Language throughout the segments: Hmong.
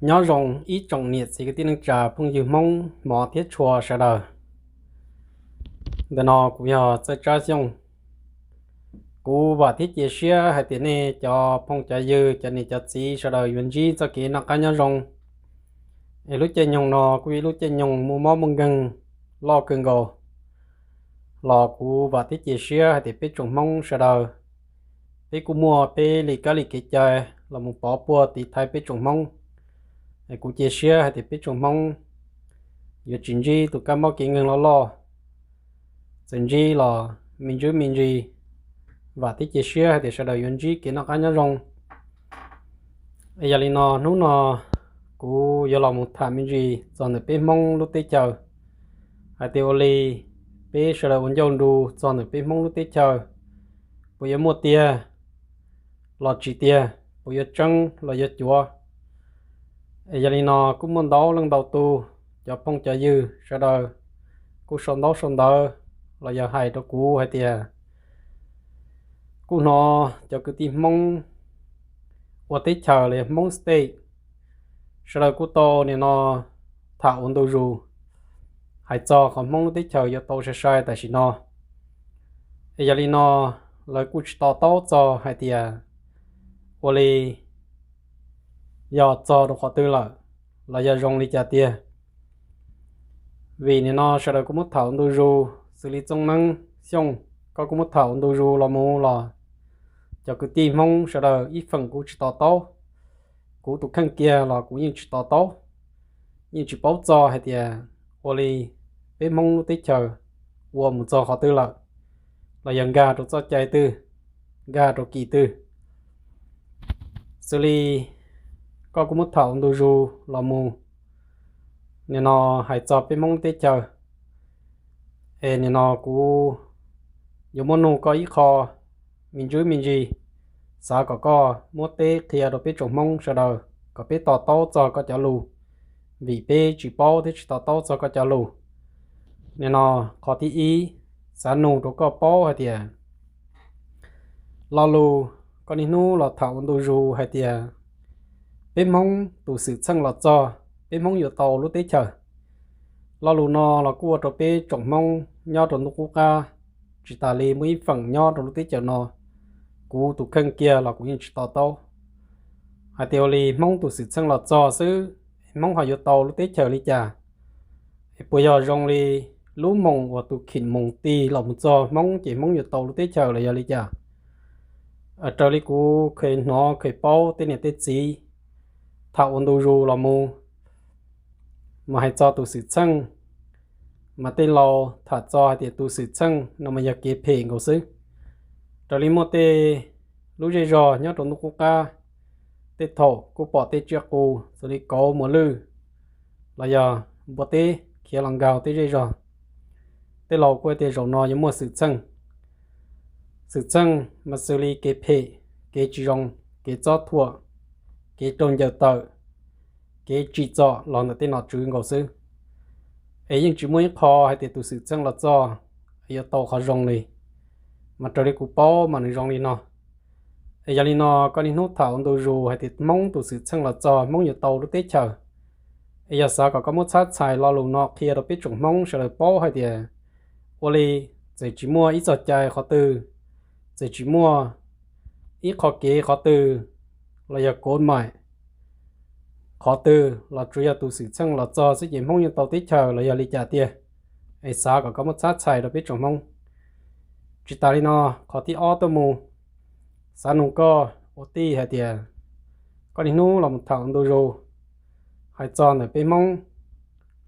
Nyob zoo ib tsoom niam txiv kwv tij neej tsa phooj ywg Hmoob hmov thiab tshua sawv daws. Ntawm no kuv yog Txawj Tsab Xyooj. Kuv vam thiab cia siab hais tias nej cov phooj cov ywg, cov niam cov txiv sawv daws yuav ntsib txoj kev noj qab nyob zoo. Es lub caij nyoog no kuj yog ib lub caij nyoog muaj mob muaj nkeeg loj kawg nkaus, los kuv vam thiab cia siab hais tias peb tsoom Hmoob sawv daws, peb kuj muaj peb li kab li kev cai los mus pov puag tiv thaiv peb tsoom Hmoob. Es kuv cia siab hais tias peb tsoom Hmoob yuav tsis ntsib tus kab mob kev nkeeg loj loj, txawm ntsib los me ntsis me ntsis. Vam thiab cia siab hais tias sawv daws yuav ntsib kev noj qab nyob zoo. Es yog li no hnub no kuv yuav los mus tham me ntsis txog ntawm peb Hmoob lub teb chaws, hais tias ua li peb sawv daws ua ncauj nru txog ntawm peb Hmoob lub teb chaws, puas yuav muaj tiag los tsis tiag, puas yuav tseeb los yuav cuav. Es yog li no kuj muaj ntau leej ntau tus cov phooj cov ywg sawv daws kuj sau ntaub sau ntawv los yog hais rau kuv hais tias kuj hnov cov kwv tij Hmoob ua teb chaws los yog Hmoob State sawv daws kuj tau nim no tham ua ntu zus hais txog qhov Hmoob lub teb chaws yuav tau sai sai tam sim no. Es yog li no lawv kuj tsis to taub txog hais tias ua li yog txog rau qhov twg lawm los yog zoo li cas tiag. Vim nim no sawv daws kuj muab tham ua ntu zus, xws li Txooj Neeb Xyooj, koj kuj muab tham ua ntu zus los mus los cov kwv tij Hmoob sawv daws ib feem kuj tsis to taub. Kuv tus kheej kiag los kuv yeej tsis to taub, yeej tsis paub txog hais tias ua li peb Hmoob lub teb chaws ua mus txog qhov twg lawm, los yog nkag rau txoj cai twg, nkag rau kis twg. Xws li koj kuj muab tham ua ntu zus los mus nim no hais txog peb Hmoob lub teb chaws, es nim no kuv yuav muab nug koj ib qho me ntsis me ntsis, xav kom koj muab teb qhia rau peb tsoom Hmoob sawv daws kom peb to taub txog koj cov lus, vim peb tsis paub thiab tsis to taub txog koj cov lus. Nim no qhov thib ib, xav nug rau koj paub hais tias lo lus koj niaj hnub los tham ua ntu zus hais tias peb Hmoob tus xwm txheej los txog, peb Hmoob yuav tau lub teb chaws. Lo lus no los kuj ua rau peb tsoom Hmoob nyob rau ntuj qub qab, tsis tas li muaj ib feem nyob rau lub teb chaws no, kuv tus kheej kiag los kuv yeej tsis to taub hais tias ua li Hmoob tus xwm txheej los txog xwb, Hmoob ho yuav tau lub teb chaws li cas? Es puas yog zoo li lub moos uas tus khim moos tig los mus txog Hmoob ces Hmoob yuav tau lub teb chaws los yog li cas? Raws li kuv kheev hnov kheev paub tej niam tej txiv tham ua ntu zus los mus, mas hais txog tus xwm txheej, mas tej laus tham txog hais tias tus xwm txheej no mas yog kev phem nkaus xwb. Raws li muaj tej lub zej zog nyob rau ntuj qub qab, tej thaum kuj pom tej tsiaj qus xws li kauv, muas lwj, los yog npua teb khiav los nkaug tej zej zog. Tej laus kuj tias zaum no yuav muaj xwm txheej. Xwm txheej mas xws li kev phem, kev tsis zoo, kev txob thuam, kev raug ncaws tawm, kev tsim txom los ntawm tej nom tswv nkaus xwb. Es yeej tsis muaj ib qho hais tias tus xwm txheej los txog yuav tau qhov zoo li. Mas raws li kuv paub mas nws zoo li no. Es yog li no koj niaj hnub tham ua ntu zus hais tias Hmoob tus xwm txheej los txog Hmoob yuav tau lub teb chaws. Es yog xav kom koj muab txhab txhais lo lus no qhia rau peb tsoom Hmoob sawv daws paub hais tias ua li txawm tsis muaj ib txoj cai qhov twg, txawm tsis muaj ib qho kev qhov twg, los yog kov maim qhov twg los tsuas yog tus xwm txheej los txog xwb ces Hmoob yuav tau teb chaws los yog li cas tiag? Es xav kom koj muab txhab txhais rau peb tsoom Hmoob. Tsis tas li no, qhov thib ob tuaj mus, xav nug koj ua tij hais tias koj niaj hnub los mus tham ua ntu zus hais txog ntawm peb Hmoob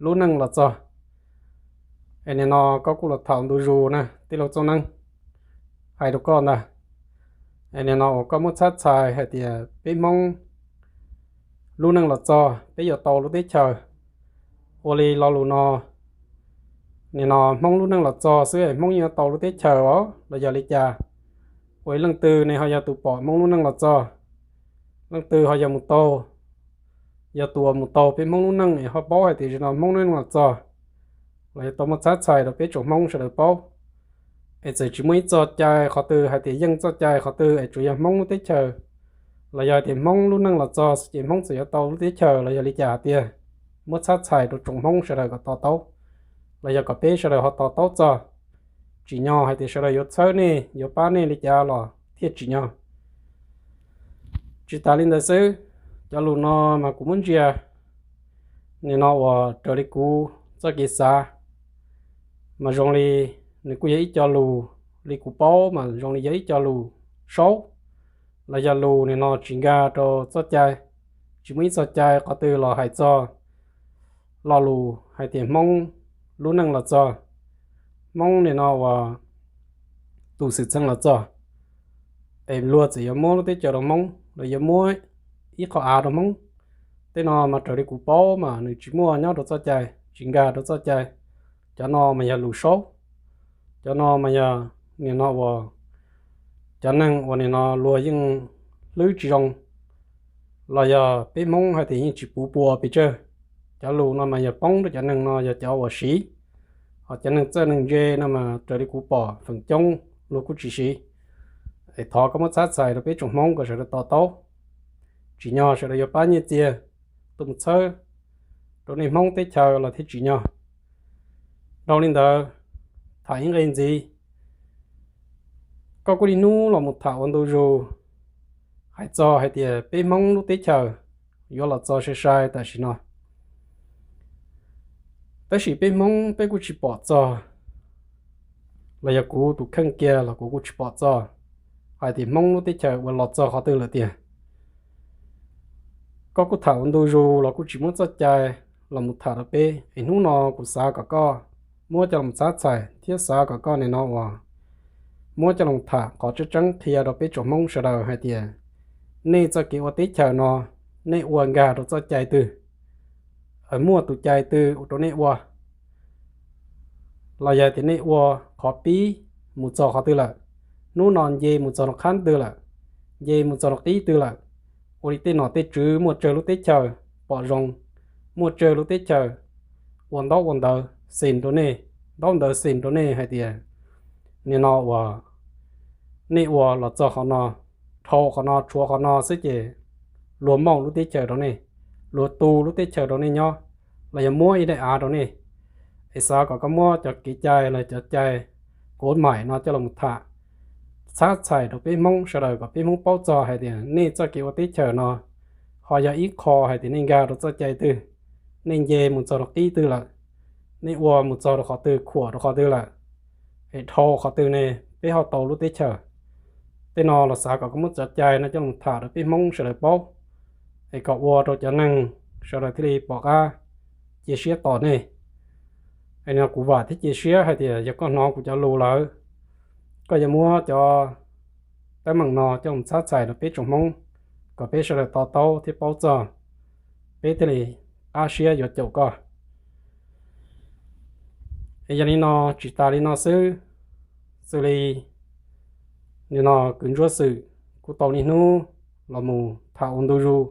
lub neej los txog. Es nim no koj kuj los tham ua ntu zus na tij laug Txooj Neeb, hais rau koj ntag. Es nim no uas koj muab txhab txhais hais tias peb Hmoob lub neej los txog peb yuav tau lub teb chaws, ua li lo lus no, nim no Hmoob lub neej los txog xwb Hmoob yuav tau lub teb chaws os los yog li cas? Ua ib leej twg ne ho yog tus pom Hmoob lub neej los txog? Leej twg ho yog mus taug, yog tus uas mus taug peb Hmoob lub neej es ho paub hais tias zaum no Hmoob lub neej los txog? Los yog tau muab txhab txhais rau peb tsoom Hmoob sawv daws paub. Es txawm tsis muaj ib txoj cai qhov twg hais tias yeej txoj cai qhov twg es tsuas yog Hmoob lub teb chaws los yog hais tias Hmoob lub neej los txog ces Hmoob txawm yuav tau lub teb chaws los yog li cas hais tias, muab txhab txhais rau tsoom Hmoob sawv daws kom to taub, los yog kom peb sawv daws ho to taub txog, tsim nyog hais tias sawv daws yuav txhawb nej yuav pab nej li cas los thiaj tsim nyog. Tsis tas li ntawd xwb, cov lus no mas kuv muab ntsia nim no uas raws li kuv txoj kev xav mas zoo li nws kuj yog ib co lus, li kuv paub mas zoo li yog ib co lus saub, los yog lus nim no tsis nkag rau txoj cai, tsis muaj ib txoj cai qhov twg los hais txog lo lus hais tias Hmoob lub neej los txog, Hmoob nim no uas tus xwm txheej los txog, es luag txawm yuav muab lub teb chaws rau Hmoob los yuav muab ib qho av rau Hmoob. Tej no mas raws li kuv paub mas nws tsis muaj nyob rau txoj cai, tsis nkag rau txoj cai. Cov no mas yog lus saub, cov no mas yog nim no uas cov neeg uas nim no luag yeej hlwb tsis zoo, los yog peb Hmoob hais tias yeej tsis puv pua pes tsawg. Cov lus no mas yog poob rau cov neeg no yog cov uas siv, ho cov neeg txawj neeg ntse no mas raws li kuv pom feem coob luag kuj tsis siv. Es thov koj muab txhab txhais rau peb tsoom Hmoob kom sawv daws to taub, tsim nyog sawv daws yuav pab nyiaj txiag tuaj mus txhawb rau nej Hmoob teb chaws los thiaj tsim nyog. Dhau li ntawd, tham ib nqe ntxiv, koj kuj niaj hnub los mus tham ua ntu zus hais txog hais tias peb Hmoob lub teb chaws yuav los txog sai sai tam sim no. Tab sis peb Hmoob peb kuj tsis pom txog, los yog kuv tus kheej kiag los kuv kuj tsis pom txog hais tias Hmoob lub teb chaws uas los txog qhov twg lawm tiag. Koj kuj tham ua ntu zus los kuj tsis muab txoj cai los mus tham rau peb. Es hnub no kuv xav kom koj muab coj los txhab txhais thiab xav kom koj nim no uas muab coj los tham qhov tseeb tseeb qhia rau peb tsoom Hmoob sawv daws hais tias nej txoj kev ua teb chaws no nej ua nkag rau txoj cai twg, muaj tus cai twg rau nej ua, los yog tias nej ua qhov pib mus txog qhov twg lawm, hnub no nce mus txog rau qhab twg lawm, nce mus txog rau qib twg lawm, ua li tej nom tej tswv muaj tsawg lub teb chaws pom zoo, muaj tsawg lub teb chaws ua ntaub ua ntawv xes rau nej, ntaub ntawv xes rau nej hais tias nim no uas nej ua los txog qhov no, dhau qhov no, tshuav qhov no xwb ces luag mooj lub teb chaws rau nej, luag tu lub teb chaws rau nej nyob, los yog muab ib daim av rau nej. Es xav kom koj muab cov kev cai los cov cai kov maim no coj los tham, txhab txhais rau peb Hmoob sawv daws kom peb Hmoob paub txog hais tias nej txoj kev ua teb chaws no ho yog ib qho hais tias nej nkag rau txoj cai twg, nej nce mus txog rau qib twg lawm, nej ua mus txog rau qhov twg, khuam rau qhov twg lawm, es dhau qhov twg ne peb ho tau lub teb chaws. Tej no los xav kom koj muab cov cai no coj los tham rau peb Hmoob sawv daws paub, es kom ua rau cov neeg sawv daws thiaj li pom qab cia siab tos nej. Es no kuv vam thiab cia siab hais tias yog koj hnov kuv cov lus lawm, koj yuav muab cov teeb meem no coj los txhab txhais rau peb tsoom Hmoob kom peb sawv daws to taub thiab paub txog, peb thiaj li qab siab yuav caum koj. Es yog li no tsis tas li no xwb, xws li nim no kwv Ntsuab Xwm kuj tau niaj hnub los mus tham ua ntu zus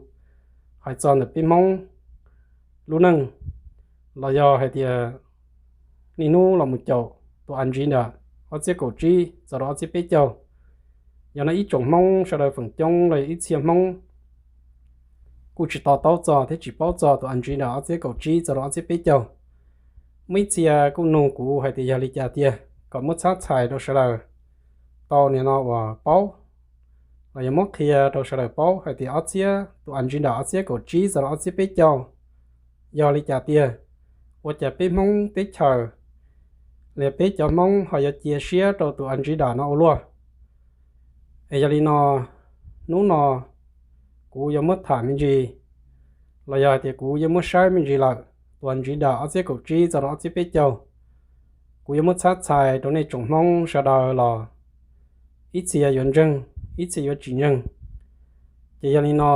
hais txog ntawm peb Hmoob lub neej, los yog hais tias niaj hnub los mus caum tus A G nram ob txhiab kaum tsib txog rau ob txhiab peb caug. Yog no ib tsoom Hmoob sawv daws feem coob los yog ib txhia Hmoob kuj tsis to taub txog thiab tsis paub txog tus A G nram ob txhiab kaum tsib txog rau ob txhiab peb caug. Muaj ib txhia kuj nug kuv hais tias yog li cas tiag, kom muab txhab txhais rau sawv daws tau nim no uas paub, los yog muab qhia rau sawv daws paub hais tias ob txhiab, tus A G nram ob txhiab kaum tsib txog rau ob txhiab peb caug yog li cas tiag, ua cas peb Hmoob teb chaws los yog peb cov Hmoob ho yuav cia siab rau tus A G nram no ua luaj. Es yog li no, hnub no kuv yuav muab tham me ntsis, los yog hais tias kuv yuav muab saib me ntsis lawm tus A G nram ob txhiab kaum tsib txog rau ob txhiab peb caug. Kuv yuav muab txhab txhais rau nej tsoom Hmoob sawv daws los ib txhia yuav ntseeg, ib txhia yuav tsis ntseeg. Ces yog li no,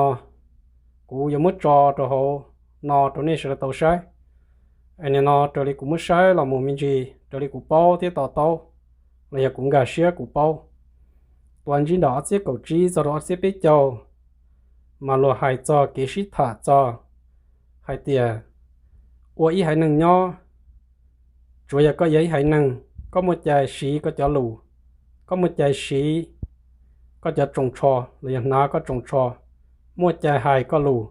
kuv yuav muab tso rau hauv no rau nej sawv daws tau saib. Es nim no raws li kuv muab saib los mus me ntsis, raws li kuv paub thiab to taub, los yog kuv nkag siab kuv paub, tus A G nram ob txhiab kaum tsib txog rau ob txhiab peb caug mas luag hais txog kev sib tham txog hais tias ua ib haiv neeg nyob, tsuav yog koj yog ib haiv neeg, koj muaj cai siv koj cov lus, koj muaj cai siv koj cov tsoos tsho los yog hnav koj tsoos tsho, muaj cai hais koj lus,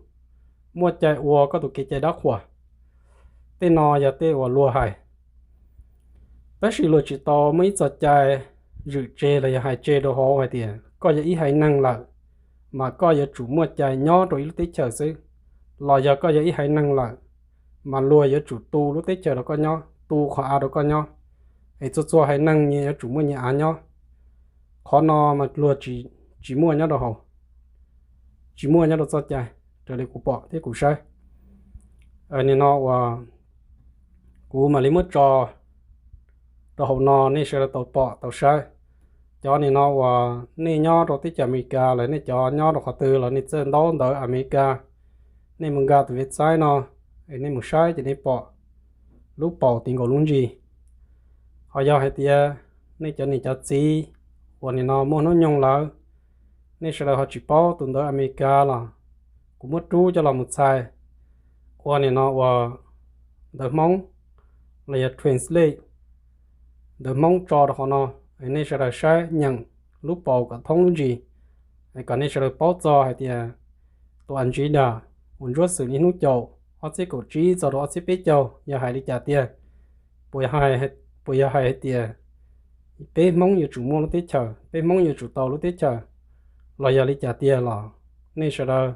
muaj cai ua koj tus kev cai dab qhuas. Tej no yog tej uas luag hais. Tab sis luag tsis tau muaj ib txoj cai zwm tseg los yog hais tseg rau hauv hais tias koj yog ib haiv neeg lawm, mas koj yuav tsum muaj cai nyob rau ib lub teb chaws xwb, los yog koj yog ib haiv neeg lawm, mas luag yuav tsum tu lub teb chaws rau koj nyob, tu qhov av rau koj nyob, es txhua txhua haiv neeg nyias yuav tsum muaj nyias av nyob. Qhov no mas luag tsis muaj nyob rau hauv, tsis muaj nyob rau txoj cai raws li kuv pom thiab kuv saib. Nim no uas kuv mam li muab tso rau hauv no nej sawv daws tau pom tau saib. Cov nim no uas nej nyob rau teb chaws Amelikas los nej cov nyob rau qhov twg los nej txawj ntaub ntawv Amelikas, nej mus nkag tus website no, nej mus saib ces nej pom lub paus ti nkaus lub ntsis. Ho yog hais tias nej cov niam cov txiv uas nim no muaj hnub nyoog lawm, nej sawv daws ho tsis paub tus ntawv Amelikas los kuv muab rub coj los mus txhais ua nim no uas ntawv Hmoob los yog translate ntawv Hmoob tso rau qhov no, nej sawv daws saib nyeem lub paus kom thoob lub ntsis, kom nej sawv daws paub txog hais tias tus Agenda uas ntsuab xwm niaj hnub caum ob txhiab kaum tsib txog rau ob txhiab peb caug yog hais li cas tiag. Puas yog hais tias peb Hmoob yuav tsum muaj lub teb chaws, peb Hmoob yuav tsum tau lub teb chaws, los yog li cas tiag los nej sawv daws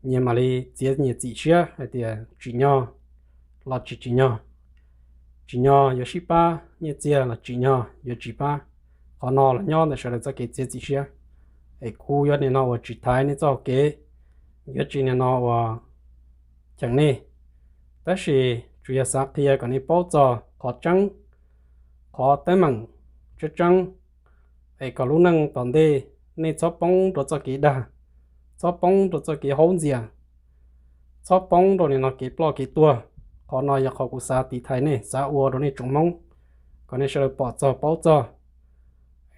nyias mam li txiav nyias txim siab hais tias tsim nyog los tsis tsim nyog. Tsim nyog yuav sib pab nyiaj txiag los tsim nyog yuav tsis pab. Qhov no los nyob ntawm sawv daws txoj kev txiav txim siab. Es kuv yuav nim no uas tsis thaiv nej txoj hau kev, yuav tsis nim no uas cheem nej, tab sis tsuas yog xav qhia kom nej paub txog qhov tseeb, qhov teeb meem tseeb tseeb, es kom lub neej tom ntej nej txhob poob rau txoj kev dag, txhob poob rau txoj kev haub ntxias, txhob poob rau nim no kev ploj kev tuag. Qhov no yog qhov kuv xav tiv thaiv nej, xav ua rau nej tsoom Hmoob, kom nej sawv daws pom txog paub txog,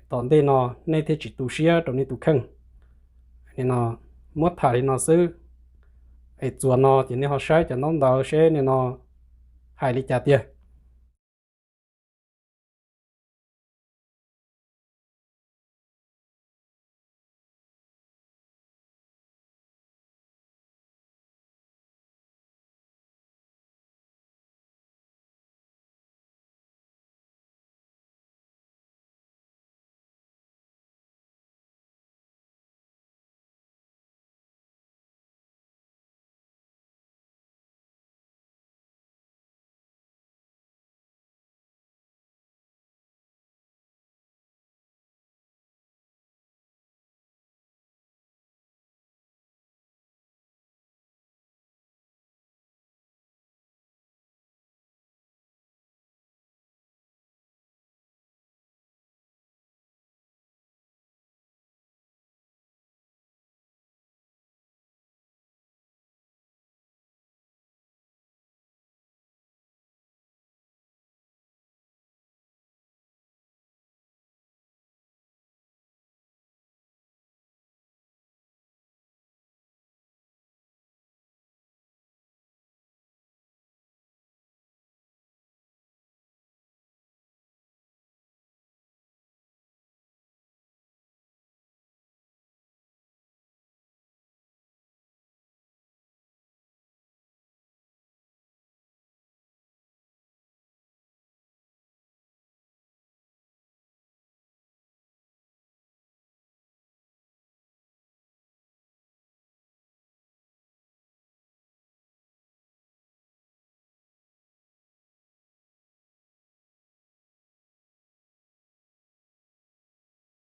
tom ntej no nej thiaj tsis tu siab rau nej tus kheej. Nim no muab tham li no xwb, es txuas no ces nej ho saib cov ntaub ntawv seb nim no hais li cas tiag.